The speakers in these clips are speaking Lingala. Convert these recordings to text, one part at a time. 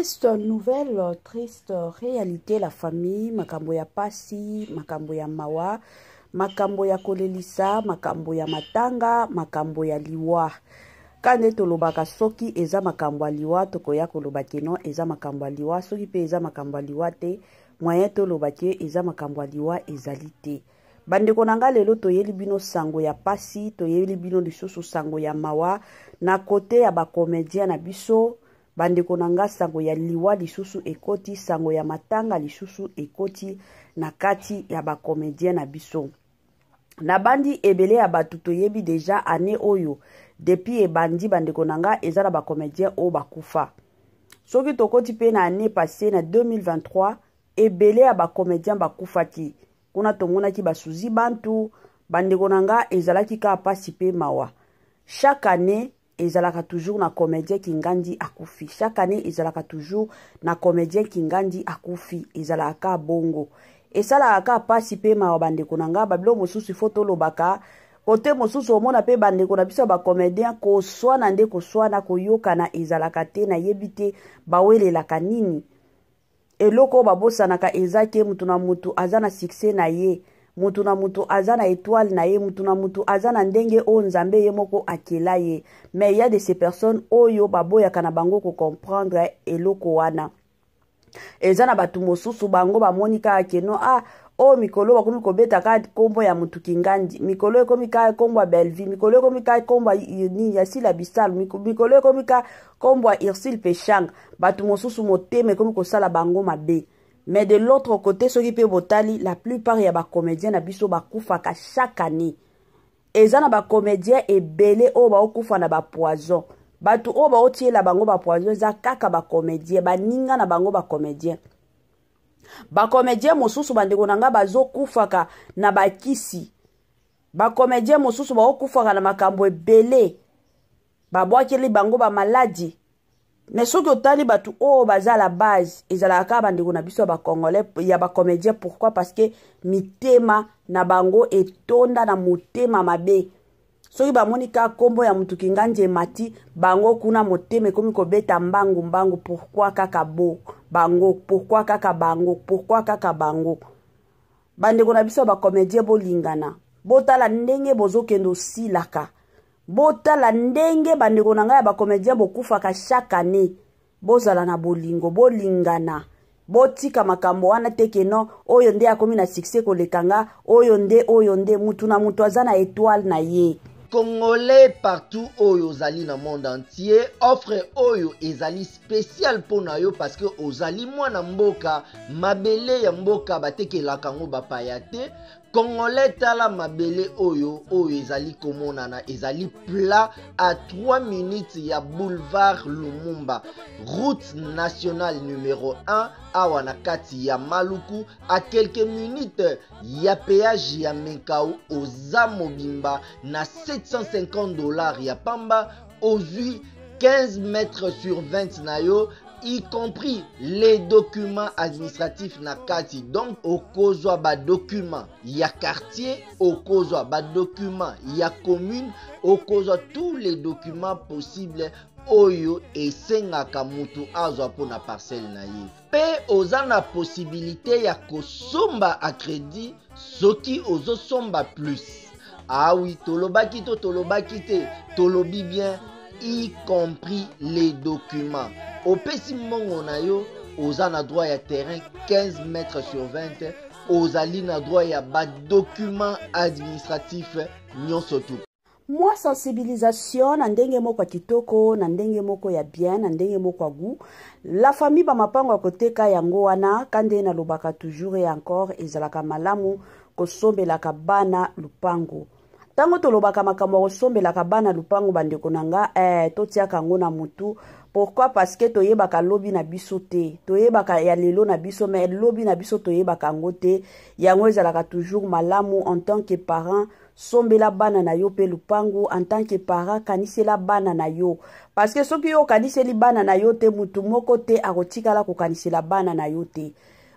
Triste nouvelle, triste réalité la famille, makambo ya pasi, makambo ya mawa, makambo ya kolelisa, makambo ya matanga, makambo ya liwa. Ka nde tolobaka soki eza makambo ya liwa tokoya koloba ke non eza makambo ya liwa, soki pe eza makambo ya liwa te, moyen toloba ke eza makambo ya liwa ezali te. Bandeko na nga lelo toyeli bino sango ya pasi, toyeli bino lisusu sango ya mawa na kote ya ba comedien na biso. Bandeko na nga sango ya liwa lisusu ekoti, sango ya matanga lisusu ekoti na kati ya ba comedien na biso. Nabandi ebele ya bato toyebi deja année oyo depuis ebandi bandeko na nga eza na ba comedien oyo bakufa. Soki tokoti pe na année passée na 2023 ebele ya ba comedien bakufaki. Kuna tomonaki ba Suzy Bantu, bandeko na nga ezalaki kaka pasi pe mawa. Chaque année ezalaka toujours na comédien Kingandi akufi. Chaque année ezalaka toujours na comédien Kingandi akufi, ezalaka kaka bongo. Esalaka kaka pasi pe mawa bandeko na nga, ba biloko mosusu il faut tolobaka. Kote mosusu omona pe bandeko na biso ya ba comédien koswana nde koswana, koyokana ezalaka te, nayebi te bawelelaka nini. Eloko oyo babosanaka eza ke mutu na mutu aza na succès na ye, mutu na mutu aza na etoile na ye, mutu na mutu aza na ndenge oyo Nzambe ye moko akela ye. Mais il y a de ces personnes oyo baboyaka na bango ko comprendre eloko wana. Eza na batu mosusu bango bamoni kaka ke non, ah, oyo mikolo bakomi kobeta kaka kombo ya mutu Kingandi, mikolo ekomi kaka kombo ya Bellevue, mikolo ekomi kaka kombo ya nini ya Sila Bisalu, mikolo ekomi kaka kombo ya Ursule Peshanga. Bato mosusu motema ekomi kosala bango mabe. Mais de l'autre côté soki pe botali la plupart ya ba comédiens na biso bakufaka chaque année. Eza na ba comédiens ebele oyo baokufa na ba poison. Bato oyo baotiela bango ba poison eza kaka ba comédiens, baninga na bango ba comédiens. Ba comédiens mosusu bandeko na nga bazokufaka na bakisi. Ba comédiens mosusu baokufaka na makambo ebele. Babwakeli bango ba maladi. Mais soki otali bato oyo baza la base ezalaka kaka bandeko na biso ya ba congolais, ya ba comédien. Pourquoi? Parce que mitema na bango etonda na motema mabe. Soki bamoni kaka kombo ya mutu Kingandi emati bango kuna motema ekomi kobeta mbangu mbangu. Pourquoi kaka bo bango? Pourquoi kaka bango? Pourquoi kaka bango? Bandeko na biso ya ba comédien bolingana, botala ndenge bozokende osilaka. Botala ndenge bandeko na ngai ya ba comédien bokufaka chaque année. Bozala na bolingo, bolingana. Botika makambo wana te ke non, oyo nde akomi na succès koleka nga, oyo nde, oyo nde. Mutu na mutu aza na étoile na ye. Congolais partout oyo ozali na monde entier, offre oyo ezali spécial mpo na yo parce que ozali mwana mboka, mabele ya mboka batekelaka yango bapaya te. Congolais tala mabele oyo, oyo ezali komonana ezali plat à 3 minutes ya boulevard Lumumba, route nationale numéro 1 awa na kati ya Maluku, à quelques minutes ya péage ya Menkao. Oza mobimba na 750 $ ya pamba, ozwi 15 mètres sur 20 na yo, y compris les documents administratifs na kati. Donc okozwa ba documents ya quartier, okozwa ba documents ya commune, okozwa tous les documents possibles oyo esengaka mutu azwa mpona parcelle na ye. Pe oza na possibilité ya kosomba à crédit soki ozosomba plus. Ah oui, tolobaki to tolobaki te, tolobi bien, y compris les documents. Opesi mbongo na yo, oza na droit ya terrain 15 mètres sur 20, ozali na droit ya ba documents administratifs nyonso tout. Mwa sensibilisation na ndenge moko ya kitoko, na ndenge moko ya bien, na ndenge moko ya goût. La famille ba mapango ya koteka yango wana, ka nde nalobaka toujours et encore, ezalaka malamu kosombelaka bana lupango. Tango tolobaka makambo ya kosombelaka bana lupango, bandeko na nga, totiaka yango na mutu. Pourquoi? Parce que toyebaka lobi na biso te. Toyebaka ya lelo na biso, mais lobi na biso toyebaka yango te. Yango ezalaka toujours malamu en tant que parent. Sombela bana na yo pe lupangu en tant que parent, kanisela bana na yo. Parce que soki yo okaniseli bana na yo te, mutu moko te akotikala kokanisela bana na yo te.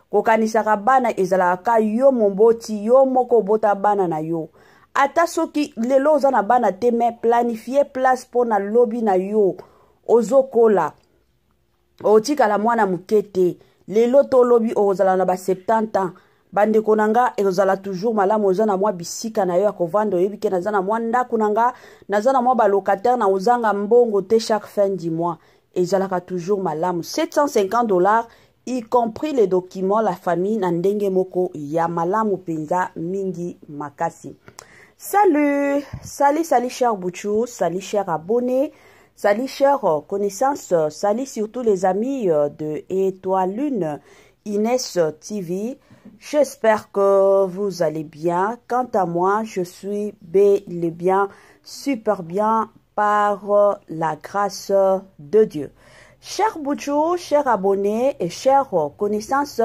Kokanisaka bana ezalaka ka yo moboti, yo moko obota bana na yo. Ata soki lelo oza na bana te, mais planifier place pona lobi na yo ozokola. Otikala mwana moke te. Lelo to lobi okozala na ba 70 ans. Bandeko na nga, ekozala toujours malamu oza na mwa bisika na yo ya kovanda, oyebi ke naza na mwa ndako na nga, naza na mwa balocataire, na ozanga mbongo te chaque fin du mois. Ezalaka toujours malamu. 750 $, y compris les documents, la famille, na ndenge moko ya malamu mpenza mingi makasi. Salut, salut, salut cher Bouchou, salut cher abonné, salut cher connaissance, salut surtout les amis de Étoile Lune Inès TV. J'espère que vous allez bien. Quant à moi, je suis bel et bien, super bien par la grâce de Dieu. Cher Bouchou, cher abonné et cher connaissance,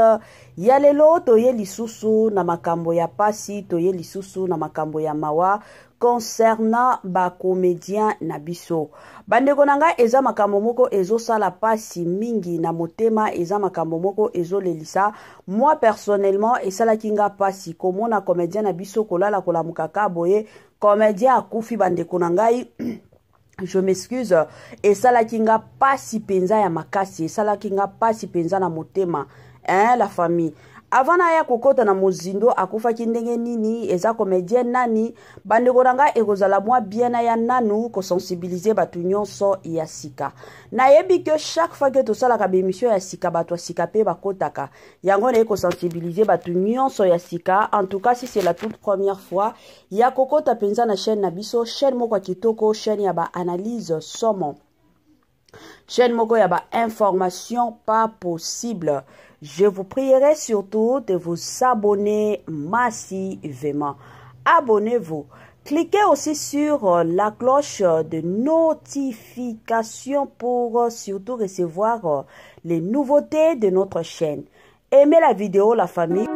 ya lelo toye lisusu na makambo ya pasi, toye lisusu na makambo ya mawa concernant ba comédien na biso. Bandeko na ngai, eza makambo moko ezosala pasi mingi na motema, eza makambo moko ezolelisa. Moi personnellement, esalaki nga pasi komona comédien na biso kolala kolamuka ka boye, comédien akufi. Bandeko na ngai, je m'excuse, esalaki nga pasi mpenza ya makasi, esalaki nga pasi mpenza na motema, hein, la famille. Avant naya kokɔta na mozindo akufaki ndenge nini, eza comédien nani, bandeko na ngai, ekozala mwa bien na ya nanu kosensibiliser bato nyonso ya sika. Nayebi ke chaque fois ke tosalaka baémission ya sika, bato ya sika mpe bakɔtaka. Yango naye kosensibiliser bato nyonso ya sika. En tout cas, si c'est la toute première fois ya kokɔta mpenza na chaîne na biso, chaîne moko ya kitoko, chaîne ya baanalyse somo, chaîne moko ya bainformation pas possible, je vous prierai surtout de vous abonner massivement. Abonnez-vous. Cliquez aussi sur la cloche de notification pour surtout recevoir les nouveautés de notre chaîne. Aimez la vidéo, la famille.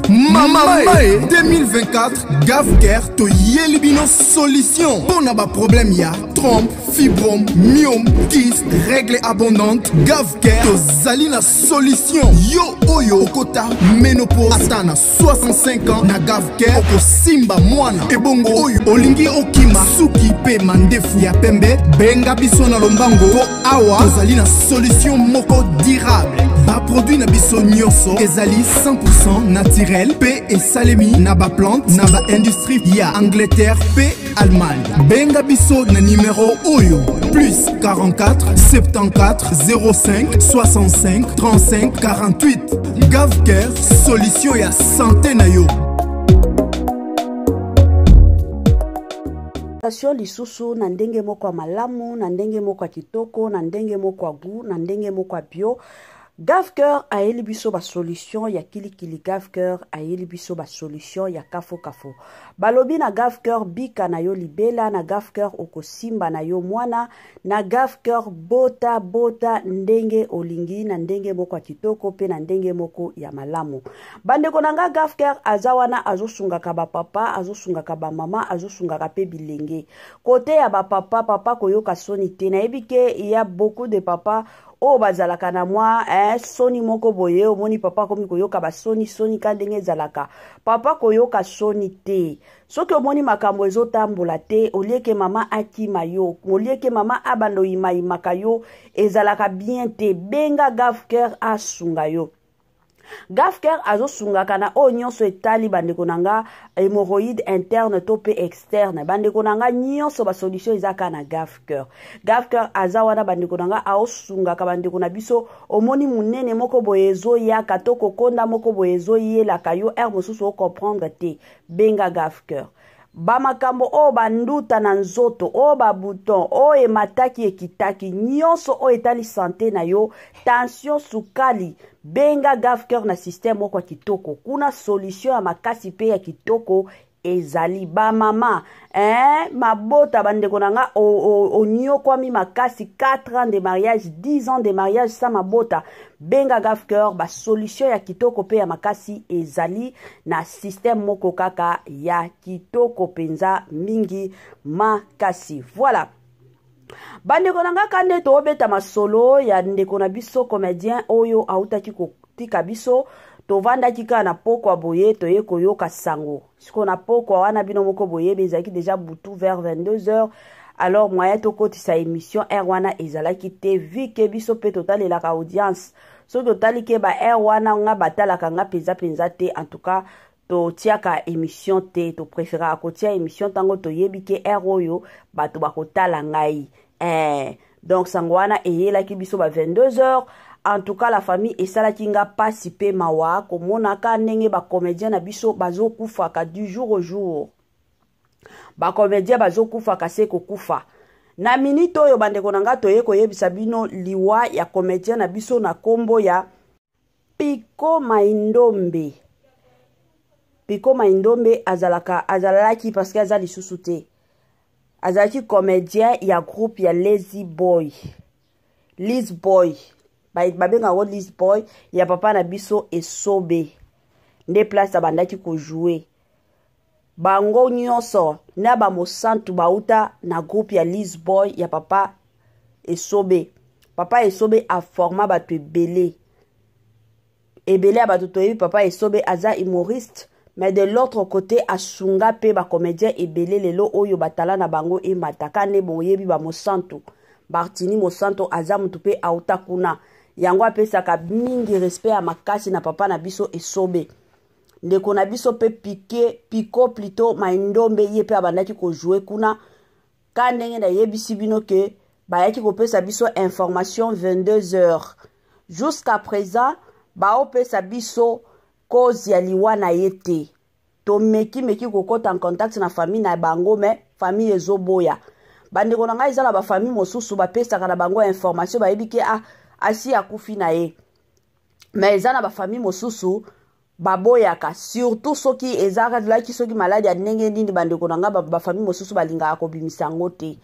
Mama 2024, Gavker toyeli bino solution mpo na baproblème ya trompe, fibrome, myome, kyste, règle abondante. Gavker tozali na solution. Yo oyo okota ménopause ata na 65 ans, na Gavker okosimba mwana. Ebongo oyo olingi okima suki mpe mandefu ya pembe, benga biso na lombango mpo awa tozali na solution moko durable. Baproduit na biso nyonso ezali 100 naturel mpe esalemi na baplante na baindustrie ya Angleterre mpe Allemagne. Benga biso na nimero oyo: plus 44 74 05 65 35 48. Gavker, solution ya santé na yo. Lisusu na ndenge moko ya malamu, na ndenge moko ya kitoko, na ndenge moko ya goût, na ndenge moko ya bio, Gavker ayeli biso basolution ya kilikili. Gavker ayeli biso basolution ya kafo-kafo. Balobi na Gavker, bika na yo libela. Na Gavker okosimba na yo mwana. Na Gavker bota bota ndenge olingi, na ndenge moko ya kitoko mpe na ndenge moko ya malamu. Bandeko na nga, Gavker aza wana, azosungaka bapapa, azosungaka bamama, azosungaka mpe bilenge. Kote ya bapapa, papa koyoka soni te. Nayebi ke ya beaucoup de papa oyo bazalaka na mwa soni moko boye. Omoni papa akomi koyoka basoni soni ka ndenge ezalaka. Papa koyoka soni te. Soki omoni makambo ezotambola te, olieke mama akima yo, olieke mama abanda oyimayimaka yo, ezalaka bien te. Benga Gavker asunga yo. Gafker azosungaka na oyo nyonso etali, bandeko na nga, hémorroïde interne to mpe externe. Bandeko na nga nyonso, basolution eza kaka na Gafker. Gafker aza wana, bandeko na nga, aosungaka bandeko na biso. Omoni monene moko boye ezoyaka to kokonda moko boye ezoyelaka yo, heure mosusu ocomprendre te, benga Gafker. Bamakambo oyo banduta na nzoto, oyo babouton oyo emataki ekitaki, nyonso oyo etali santé na yo, tension, sukali, benga Gafker na système moko ya kitoko. Kuna solution ya makasi mpe ya kitoko ezali. Bamama, mabota, bandeko na nga, onyokwami makasi, 4 ans de mariage, 10 ans de mariage sa mabota, benga Gafker. Basolution ya kitoko mpe ya makasi ezali na système moko kaka ya kitoko mpenza mingi makasi. Voilà, bandeko na nga, ka nde toobeta masolo ya ndeko na biso comédien oyo autaki kotika biso. Tovandaki kaka na pokwa boye, toye koyoka sango. Sikoyo na pokwa wana, bino moko boyebi, ezalaki déjà butu vers 22 heures. Alors moyen tokotisa émission heure wana ezalaki te, vu que biso mpe totalelaka audience. Soki totali ke ba heure wana nga batalaka nga mpenza mpenza te, en tout cas totiaka émission te. Topréféraka kotia émission ntango toyebi ke heure oyo bato bakotala ngai. Donc sango wana eyelaki biso ba 22 heures. En tout cas, la famille, esalaki nga pasi mpe mawa komonaka ndenge bacomédien na biso bazokufaka du jour au jour. Bacomédien bazokufaka se kokufa. Na minute oyo, bandeko na nga, toye koyebisa bino liwa ya comédien na biso na nkombo ya Piko Maindombe. Piko Maindombe azalaka, azalaki, parce que aza lisusu te, azalaki comédien ya groupe ya Lazy Boy, Liz Boy, babengaka yango Liz Boy ya papa na biso Esobe. Nde place abandaki kojouer. Bango nyonso na bamosantu bauta na groupe ya Liz Boy ya papa Esobe. Papa Esobe aforma bato ebele ebele ya bato toyebi. Papa Esobe aza humoriste, mais de l'autre côté asunga mpe bacomédien ebele. Lelo oyo batala na bango emataka nde boyebi bamosantu. Bartini Mosanto aza motu mpe auta kuna. Yango apesaka mingi respect ya makasi na papa na biso Esobe. Ndeko na biso mpe Pike, Piko plutôt, Maindombe, ye mpe abandaki kojouer kuna. Ka ndenge nayebisi bino ke bayaki kopesa biso information 22 heures, jusqu'à présent baopesa biso cause ya liwa na ye te. Tomekimeki kokɔta en contact na famille na bango, mais famille ezoboya. Bandeko na ngai, eza na bafamille mosusu bapesaka na bango information, bayebi ke ah, asi akufi na ye. Mais eza na bafamille mosusu baboyaka, surtout soki ezalaki soki maladi ya ndenge nini. Bandeko na ngai, bafamille mosusu balingaka kobimisa yango te.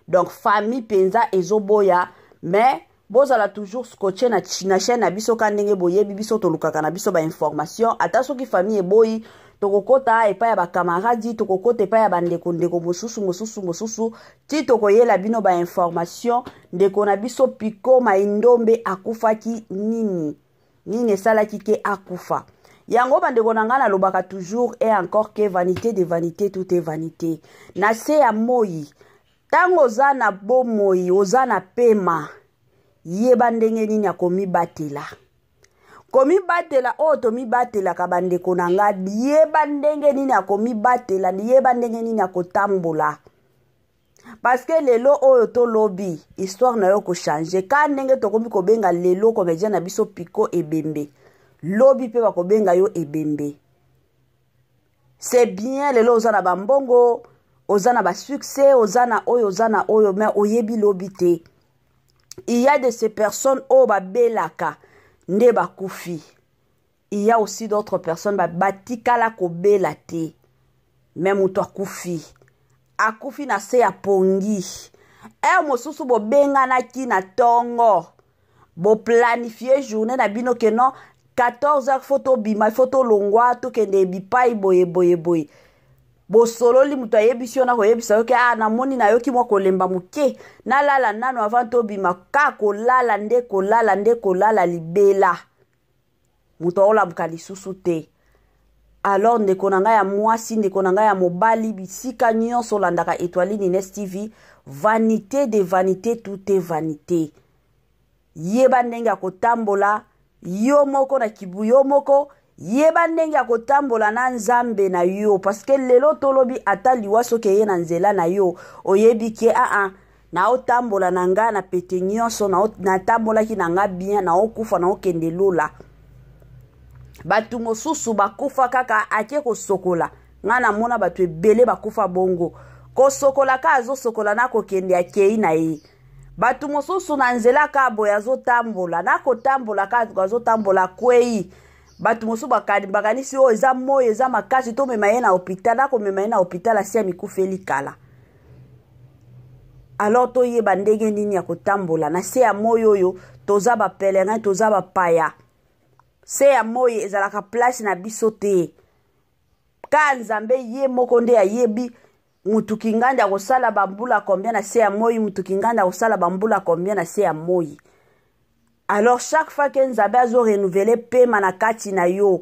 Donc famille mpenza ezoboya. Mais bozala toujours scotché na chaîne na biso. Ka ndenge boyebi biso, tolukaka na biso bainformation. Ata soki famille eboyi, tokokɔta epai ya bakamaradi, tokokɔta epai ya bandeko, ndeko mosusu, mosusu, mosusu, ti tokoyela bino bainformation. Ndeko na biso Piko Maindombe akufaki nini? Nini esalaki ke akufa? Yango, bandeko na ngai, nalobaka toujours et encore ke vanité de vanité, tout est vanité na se ya moi. Ntango oza na bomoi, oza na pema, yeba ndenge nini ya komibatela. Komibatela oyo tomibatelaka, bandeko na ngai, yeba ndenge nini ya komibatela, yeba ndenge nini ya kotambola, parce que lelo oyo tolobi, histoire na yo kochanger. Ka ndenge tokomi kobenga lelo comédien na biso Piko ebembe, lobi mpe bakobenga yo ebembe. C'est bien, lelo oza na bambongo, oza na basuccès, oza na oyo, oza na oyo, mais oyebi lobi te. Il y a de ces personnes oyo babelaka nde bakufi. Il y a aussi d'autres personnes batikala kobela te, mais moto akufi, akufi na se ya pongi. Heure mosusu bobenganaki na ntongo, boplanifie journée na bino ke non, 14 heures faut tobima, faut tolongwa, tokende bipai boye boye boye. Bosololi, moto ayebisi yo na koyebisa yo ke ah, namoni nayoki mwa kolemba moke, nalala nano avant tobima. Ka kolala nde kolala nde kolala libela, moto aolamuka lisusu te. Alors ndeko na ngai ya mwasi, ndeko na ngai ya mobali, bisika nyonso olandaka Étoile Nines TV, vanité de vanité, tout est vanité. Yeba ndenge ya kotambola yo moko na kibu yo moko, yeba ndenge ya kotambola na Nzambe na yo, parce que lelo tolobi, ata liwa soki eye na nzela na yo, oyebi ke aa, naotambola na ngai na pete nyonso, natambolaki na ngai bien, naokufa, naokende lola. Bato mosusu bakufa kaka ake kosokola. Ngai namona bato ebele bakufa bongo, kosokola ka azosokola, nakokende, akei na ye. Bato mosusu na nzela ka boye azotambola, nakotambola ka azotambola, akwei. Bato mosusu bakanisi oyo eza moi, eza makasi, tomema ye na hôpital. Nakomema ye na hôpital, asi ya mikufeli kala. Alors toyeba ndenge nini ya kotambola na se ya moi oyo. Toza bapèlerin, toza bapaya. Se ya moi ezalaka place na biso te. Ka Nzambe ye moko nde ayebi mutu kingandi akosala bambula combien na se ya moi, mutu kingandi akosala bambula combien na se ya moi. Alors chaque fois ke Nzambe azo renouveler pema na kati na yo,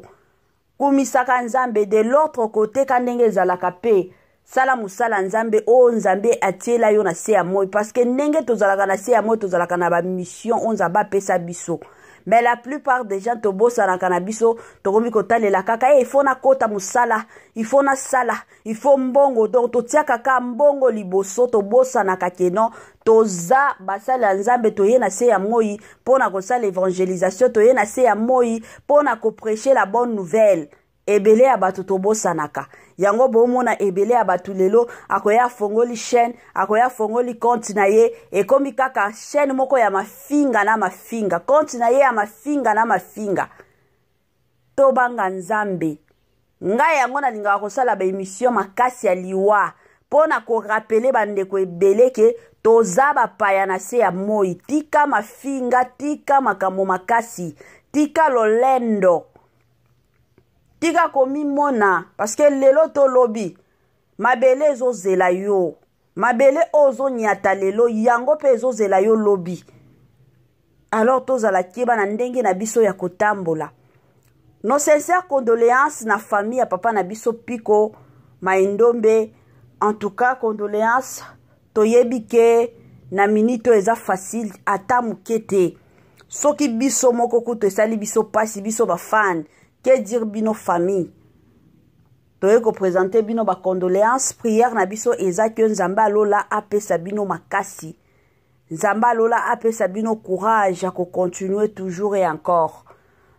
kumisaka Nzambe. De l'autre côté, ka ndenge ezalaka pe, sala mosala Nzambe oyo Nzambe atiela yo na se ya moi, parce que ndenge tozalaka na se ya moi, tozalaka na bamission oyo Nzambe apesa biso. Mais la plupart des gens tobosanaka na biso, tokomi kotalela kaka hey, il faut nakota mosala, il faut nasala, il faut mbongo. Donc totiaka kaka mbongo liboso, tobosanaka ke non, toza basali ya Nzambe, toye na se ya moi mpo na kosala évangélisation, toye na se ya moi mpo na koprêcher la bonne nouvelle. Ebele ya bato tobosanaka yango. Bomona ebele ya bato lelo akoya afongoli chaîne, akoya afongoli compte na ye, ekomi kaka chaîne moko ya mafinga na mafinga, compte na ye ya mafinga na mafinga. Tobanga Nzambe. Ngai yango nalingaka kosala baémission makasi ya liwa mpo na korappeler bandeko ebele ke toza bapaya na se ya moi. Tika mafinga, tika makambo makasi, tika lolendo, tika komimona, parce que lelo tolobi mabele ezozela yo. Mabele oyo ozonyata lelo, yango mpe ezozela yo lobi. Alors tozala keba na ndenge na biso ya kotambola. Nos sincères condoléances na famille ya papa na biso Piko Maindombe. En tout cas, condoléances. Toyebi ke na minute oyo eza facile ata moke te. Soki biso moko kutu esali biso mpasi, biso bafans, que dire bino famille? Toye koprésenter bino bacondoléance. Prière na biso eza ke Nzambe alola apesa bino makasi, Nzambe alola apesa bino courage ya kocontinuer toujours et encore.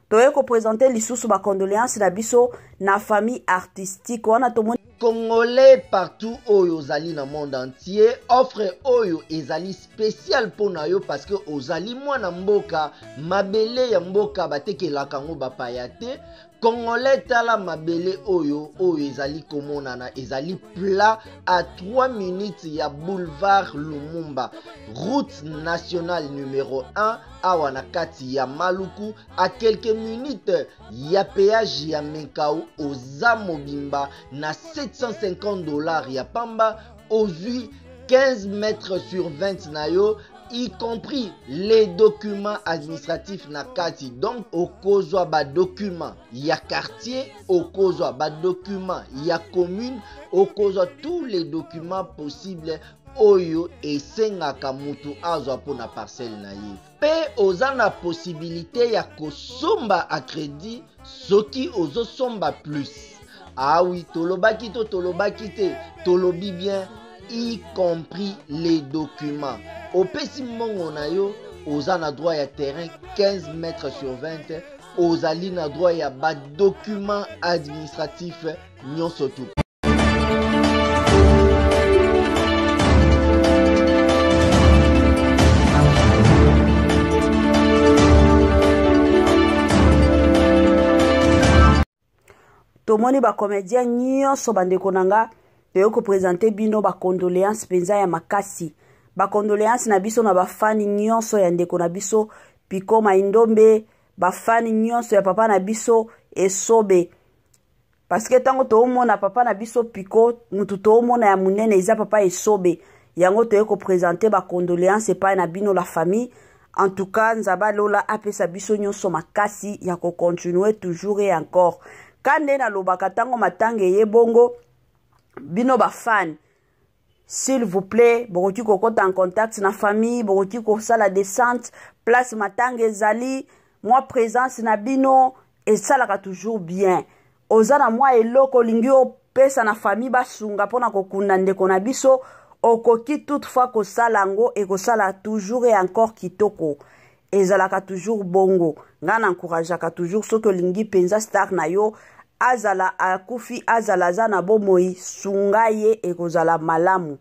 Toye koprésenter lisusu bacondoléance na biso na famille artistique wana tomoni. Congolais partout oyo ozali na monde entier, offre oyo ezali spécial mpo na yo, parce que ozali mwana mboka. Mabele ya mboka batekelaka yango bapaya te. Congolais, tala mabele oyo, oyo ezali komonana, ezali plat à 3 minutes ya boulevard Lumumba, route nationale numéro 1, awa na kati ya Maluku, à quelques minutes ya péage ya Menkao. Oza mobimba na 750 $ ya pamba, ozwi 15 mètres sur 20 na yo, y compris les documents administratifs na kati. Donc okozwa badocument ya quartier, okozwa badocument ya commune, okozwa tous les documents possibles oyo esengaka mutu azwa mpona parcelle na ye. Mpe oza na possibilité ya kosomba à crédit soki ozosomba plus. Awi, ah tolobaki to tolobaki te? Tolobi bien, y compris les documents. Opesi mbongo na yo, oza na droit ya terrain 15 mètres sur 20, ozali na droit ya badocument administratif nyonso tu. Tomoni bacomédien nyonso, bandeko na nga, toyei koprésenter bino bacondoléance mpenza ya makasi, bacondoléance na biso na bafani nyonso ya ndeko na biso Piko Maindombe, bafani nyonso ya papa na biso Esobe, parce que ntango toomona papa na biso Piko, mutu toomona ya monene eza papa Esobe. Yango toyei koprésenter bacondoléance epai na bino la famille. En tout cas, Nzambe alola apesa biso nyonso makasi ya kocontinuer toujours et encore. Ka nde nalobaka, ntango matanga eye bongo, bino bafani, s'il vous plaît, bokoki kokɔta en contact na famille, bokoki kosala descente place matanga ezali. Mwa présence na bino esalaka toujours bien. Oza na mwa eloko olingi opesa na famille, basunga mpona kokunda ndeko na biso, okoki toutefois kosala yango, ekosala toujours et encore kitoko. Ezalaka toujours bongo. Ngai na encourageaka toujours, soki olingi mpenza star na yo, azala akufi, azala aza na bomoi, sunga ye, ekozala malamu.